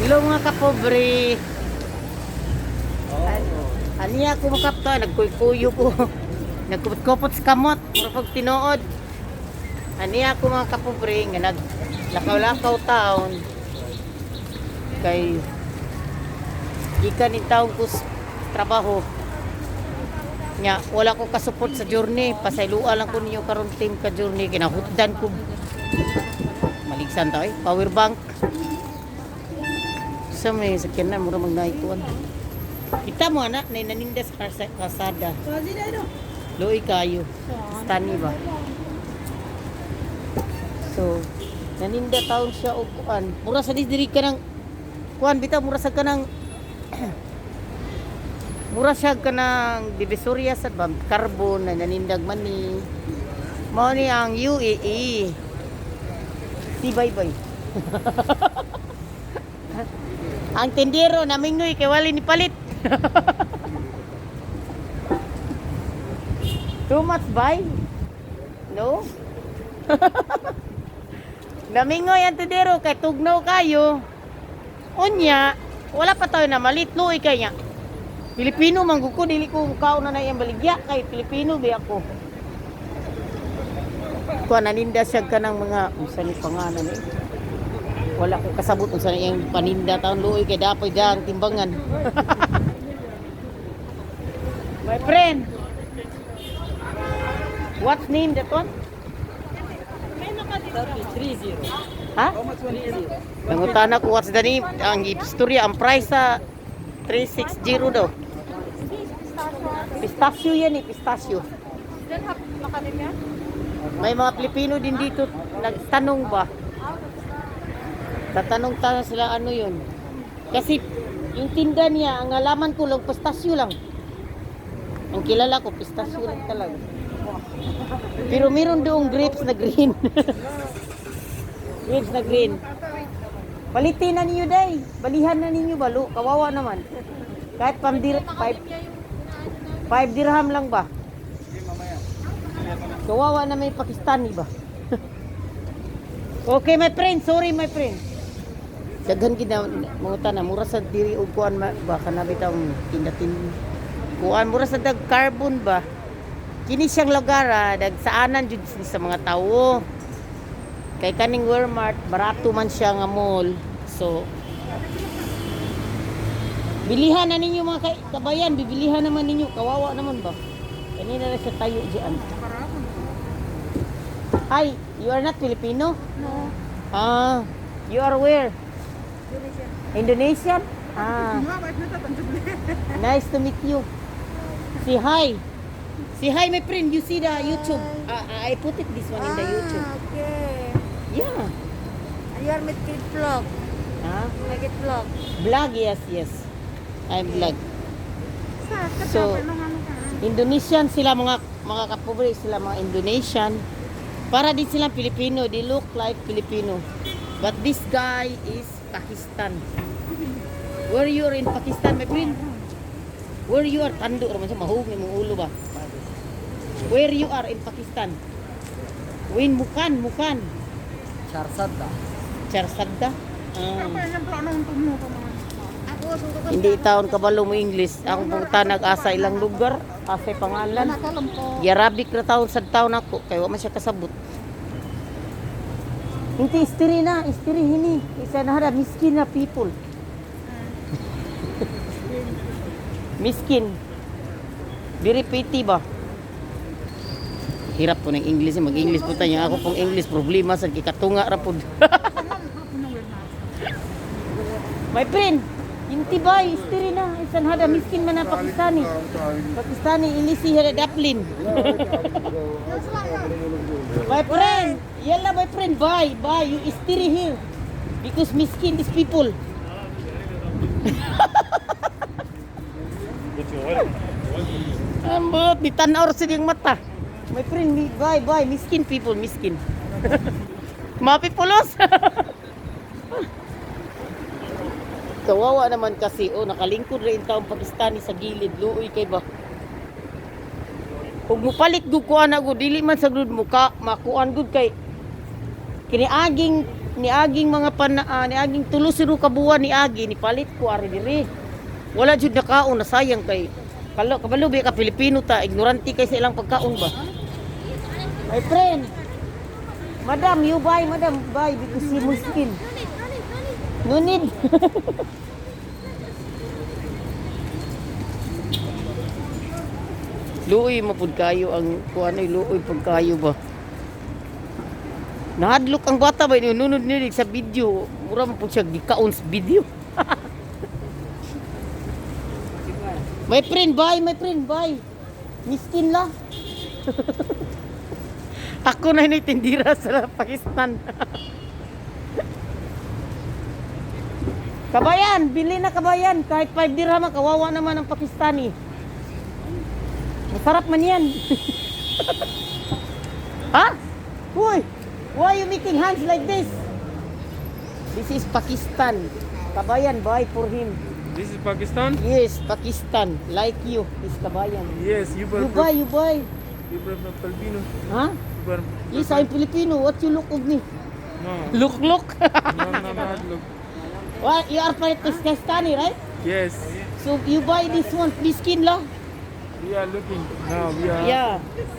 Hello, mga kapobre. Aniya ko makapto, nagkuykuyo ko. Nagkupot-kupot sa kamot, mura pag tinuod. Aniya ko, mga kapobre, nga nag lakaw-lakaw taon. Kay gikan ni taon ko sa trabaho. Nya, wala ko kasupport sa journey. Pasayloa lang ko ninyo karon team ka journey. Kinahutdan ko. Maligsan tayo eh. Power bank. Sa may sakyan na, mura magnaituan. Kita mo anak, na naninda sa kasada. Luoy kayo. Stani ba? So, naninda taon siya og kuan. Mura sa diri ka ng kuan bitaw, mura sa kanang mura siya kanang Divisoria sa ba, carbon na nanindag man ni. Mao ni ang UAE. Si bye bye. Ang tindero namingoy kay wali ni palit. Too much buy? No? Namingoy ang tindero kay tugnaw kayo. Unya, wala pa tayo na malit luoy kay niya. Pilipino man gud ko, dili ko kaon na na iyang baligya kay Pilipino bi ako. Kuan naninda siya kanang mga unsa ni pangalan eh. Wala ko kasabot unsa na iyang paninda taon, luoy kay dapoy dang timbangan. My friend. What name that one? 30. Ha? Nangutana ko what's the name? Ang istorya, ang price sa 360 daw. Pistachio yan eh, pistachio. May mga Pilipino din dito nagtanong ba? Tatanong-tanong sila ano yun. Kasi yung tinda niya, ang alaman ko lang, pistachio lang. Ang kilala ko, pistachio lang talaga. Pero meron doong grapes na green. Grapes na green. Palitin na ninyo, day. Balihan na ninyo balo. Kawawa naman. Kahit pamdir, 5 dirham lang ba? Kawawa na may Pakistani ba? Okay, my friend. Sorry, my friend. Daghan gid na mga tanan, mura sa diri og kuan ba kana bitaw tindatin kuan, mura sa dag carbon ba. Kini siyang lugar ah, dagsaanan jud sa mga tawo. Kay kaning Walmart, barato man siya nga mall. So bilihan na ninyo, mga kabayan, bibilihan naman ninyo, kawawa naman ba? Kanina na siya tayo diyan. Hi, you are not Filipino? No. Ah, you are where? Indonesian. Indonesian? Ah. Nice to meet you. Say hi. Say hi, my friend. You see the YouTube. I put it this one in the YouTube. Ah, okay. Yeah. You are make it vlog. Huh? Make it vlog. Vlog, yes. I'm vlog. So, Indonesian sila, mga kapobre, sila mga Indonesian. Para din silang Pilipino. They look like Filipino. But this guy is Pakistan. Where you are in Pakistan, my friend? Where you are? Tando raman siya, mahug imong ulo ba? Where you are in Pakistan? Win Mukan, Mukan. Charsadda. Charsadda. Ah. Hindi taon kabalo mo English. Akong punta nag-asa ilang lugar, asa pangalan. Arabic ra taon sa taon ako kay wa man siya kasabot. Hindi istiri na, istiri hini. Isa na hada miskin na people. Miskin. Very pity ba? Hirap po ng English. Mag-English po tayo. Ako pong English problema sa gikatunga ra po. My friend, inti ba, istiri na. Isan hada miskin man na Pakistani. Pakistani ilisi hada daplin. My friend, yalla my friend, bye, bye. You istiri here. Because miskin these people. Ambot, di tanaw sa diyang mata. My friend, bye, bye. Miskin people, miskin. Mapipulos. Kawawa naman kasi, oh, nakalingkod rin taong Pakistani sa gilid. Luoy kay ba? Kung mupalit gud ko ana gud, dili man sa gud muka makuan gud kay kiniaging Niaging mga niaging 3 ka buwan niagi ni palit ko ari diri. Wala jud nakaon, nasayang kay kalo kabalo ba ka Pilipino ta, ignorante kay sa ilang pagkaon ba. My friend. Madam, you buy, madam, buy because you miskin. No need. Luoy mapud kayo ang kuan ay, luoy pud kayo ba. Nahadlok ang bata ba, nunod nilig sa video. Mura man pud siya gikaon sa video. My friend, bye, my friend, bye. Miskin la. Ako na tindira sa Pakistan. Kabayan, bili na, kabayan. Kahit 5 dirham, kawawa naman ang Pakistani. Masarap man yan. Ha? Uy, why you making hands like this? This is Pakistan. Kabayan, buy for him. This is Pakistan? Yes, Pakistan. Like you, is kabayan. Yes, you were You buy, you buy. You were from Filipino. Ha? You were Yes, I'm Filipino. What you look of me? No, Look, look. no, not look. Well, you are Pakistani, right? Yes, So you buy this one, miskin lah. we are looking. No, we are. Yeah.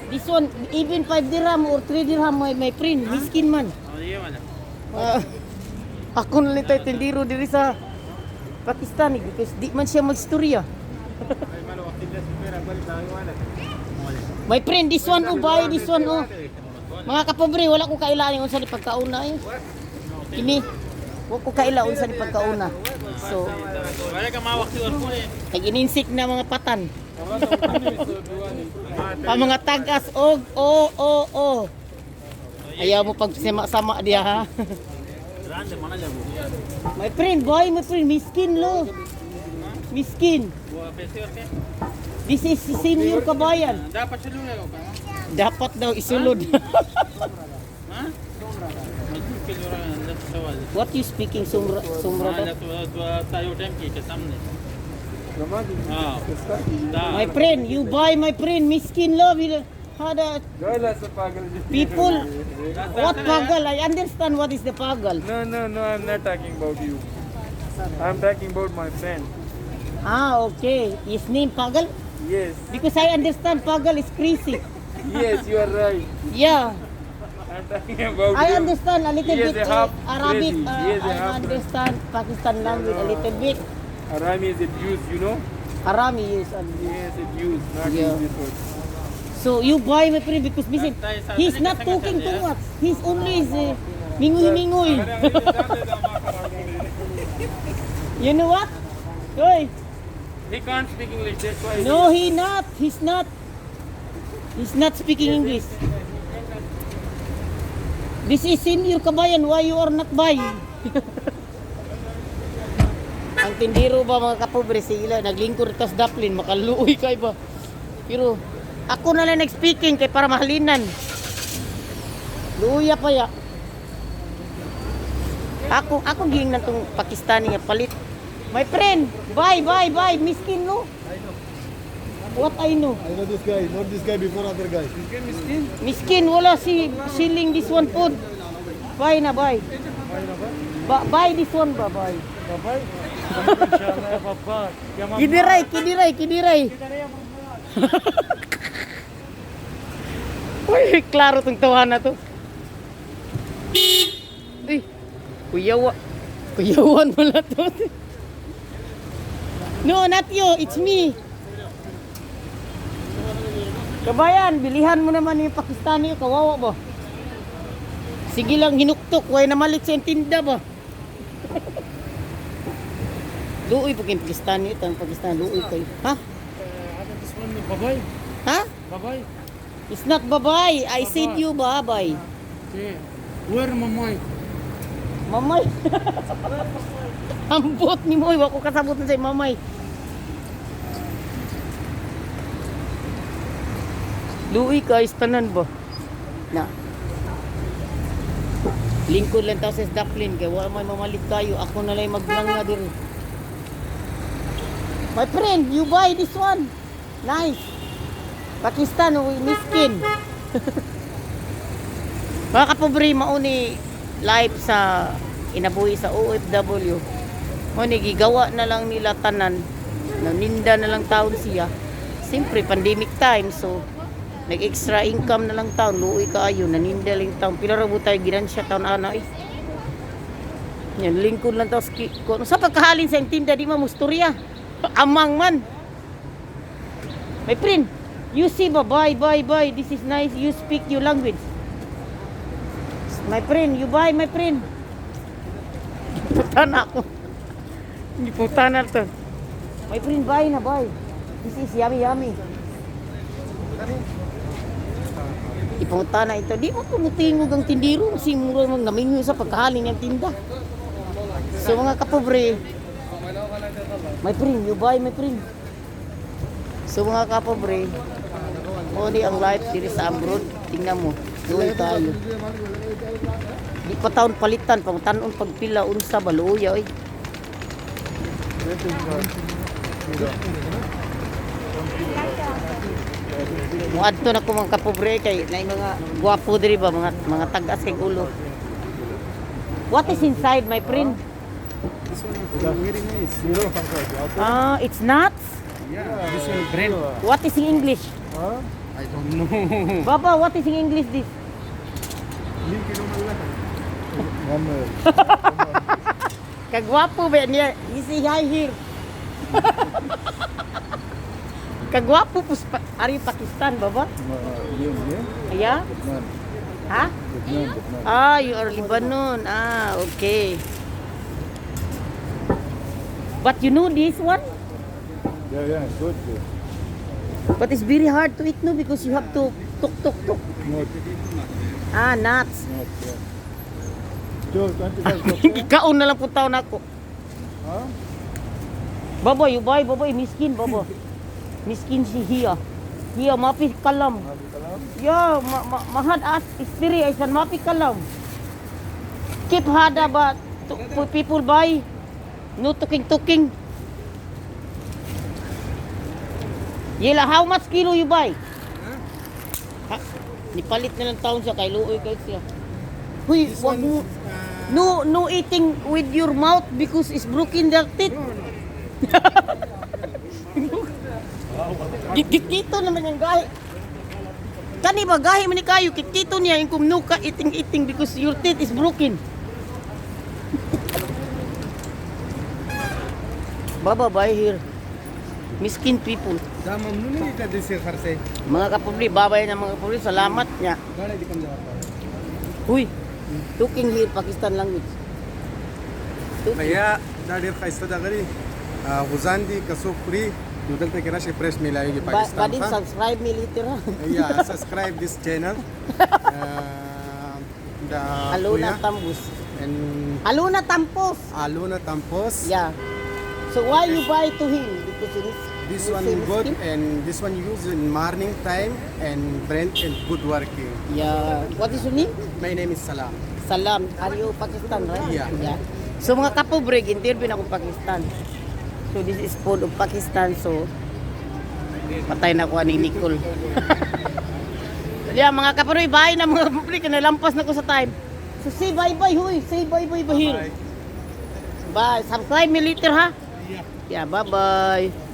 This one, even 5 dirham or 3 dirham, my friend, miskin man. Ah, ako na lang tayo tindiro diri sa Pakistan eh, because di man siya magstorya. My friend, this one oh, buy this one oh. Mga kapobre, wala ko kailangan unsa ni pagkauna eh. Kini, wala ko kaila unsa ni pagkauna. So, nag-ininsik na mga patan. Ang mga tagas og o o o. Ayaw mo pag sama diya ha. My friend, boy, my friend, miskin lo. Miskin. This is senior kabayan. Dapat daw isulod. What you speaking, Sumra Sumra ba? My friend, you buy, my friend, miskin lo. Hada people, what pagal? I understand what is the pagal. No, I'm not talking about you. I'm talking about my friend. Ah, okay. His name pagal? Yes, Because I understand pagal is crazy. yes, you are right. Yeah. I'm talking about I you. understand a little He is bit a half Arabic. crazy. He is a I half understand Pakistan language a little bit. Harami is abuse, you know? Harami is. Yes, abuse, not Yeah. use this word. So you buy, my friend, because listen, he's not talking too much. He's only is mingoy mingoy. You know what? Hoy, He can't speak English, that's why. no, he not. He's not. He's not speaking English. This is senior kabayan. Why you are not buy? Ang tindiro ba, mga kapobre, sila naglingkod tas daplin makaluoy kay ba. Pero ako na lang nag-speaking kay para mahalinan. Luya pa ya. Ako giingnan tong Pakistani nga palit. My friend, bye bye bye, miskin no. What I know? I know this guy, not this guy before other guy. Miskin, wala si siling this one food. Buy na buy. Ba buy this one ba buy. Kidiray, kidiray, kidiray. Uy, klaro tong tawa na to. Uy, kuyawa. Kuyawan mo na to. No, not you. It's me. Kabayan, bilihan mo naman yung Pakistani, kawawa ba? Sige lang, hinuktok, way na malit sa tinda ba? Luoy pag yung Pakistani, ito ang Pakistani, luoy kayo. Ha? Babay, Ha? babay. It's not babay. I said you babay. Okay. Where mamay? Mamay. Ambot ni mo, wa ko kasabot na sa mamay. Luoy ka, tanan ba? Na. Lingkod lang tao sa Dublin kay wa may mamalit kayo. Ako na lang maglang na diri. My friend, you buy this one. Nice. Pakistan, we miskin. Mga kapobre, mauni life sa inabuhi sa OFW. Mo ni gigawa na lang nila tanan. Naninda na lang taon siya. Siyempre pandemic time, so nag-extra income na lang taon, luoy kaayo, naninda lang taon. Pila ra tayo ginansya taon ana eh. Yan, lingkod lang tapos sa pagkahalin sa tinda di ma musturya. Amang man. My friend, you see ba, buy, buy, buy. This is nice. You speak your language. My friend, you buy, my friend. Puta na ako. Hindi puta na to. My friend, buy na, buy. This is yummy, yummy. Ipunta na ito. Di mo tumutingog ang tindiro. Simura mong naminyo sa pagkahalin ng tinda. So mga kapobre, my friend, you buy, my friend. So mga kapobre, mo ni ang life diri sa abroad. Tingnan mo, luoy tayo. Di pa taon palitan, pang tanon pagpila unsa ba luoy oy. Muadto na ko mga kapobre kay naay mga gwapo diri ba mga tag-as kay ulo. What is inside, my friend? This one is very nice. Ah, it's nuts. Yeah, this one bread. What is in English? Huh? I don't know. Baba, what is in English this? One minute. Kagwapo ba niya? You say hi here. Kagwapo po are you Pakistan, baba? Yeah. Yeah? Lebanon. Ha? Lebanon, Lebanon. Ah, you are Lebanon. Ah, okay. But you know this one? Yeah, good, good. But it's very hard to eat, no? Because you have to tuk tuk tuk. Not, Ah, nuts. not, yeah. Two, 25 okay? Ikaon na lang po taon ako. Huh? Baba, you buy, baba, miskin, baba. Miskin si Hiya. Hiya, mapi kalam. Ya, ma ma mahad as istiri ay san mapi kalam. Keep hada ba to, people buy. No tuking tuking. Yela, how much kilo you buy? Ha? Nipalit na lang taon siya kay luoy kay siya. Huy, wag mo. No, no eating with your mouth because it's broken their teeth. Kikito naman yung gahi. Kani ba gahi man ni kayo kikito niya yung kumnuka eating eating because your teeth is broken. Baba bye here. Miskin people. دا ممنون دي ته د سي خرڅه. Mga kapubli, babay na mga kapubli. Salamat niya. غاړه دې کوم ځای ورته. Huy, talking here Pakistan language. Talking. بیا دا ډېر ښایسته دغه دي غوزان دي که څوک خوري نو دلته کې راشي fresh میلاویږي پاکستان Badin ښه؟ Subscribe me later, ha. Yeah, subscribe this channel. The Aluna Kuya Tambus. And Aluna Tampos. Aluna Tampos. Yeah. So why you buy to him? Because he is This you one say good miskin? And this one use in morning time and brand and good working. Yeah. What is your name? My name is Salam. Salam. Are you Pakistan, right? Yeah. Yeah. So mga kapobre, interview na akong Pakistan. So this is food of Pakistan. So patay na ko ani Nicole. Yeah, mga kapobre, bye na mga kapobre. Kinalampas na ko sa time. So say bye-bye, huy. Say bye-bye, Bahir. Bye. Subscribe me later, ha? Yeah. Yeah, bye-bye.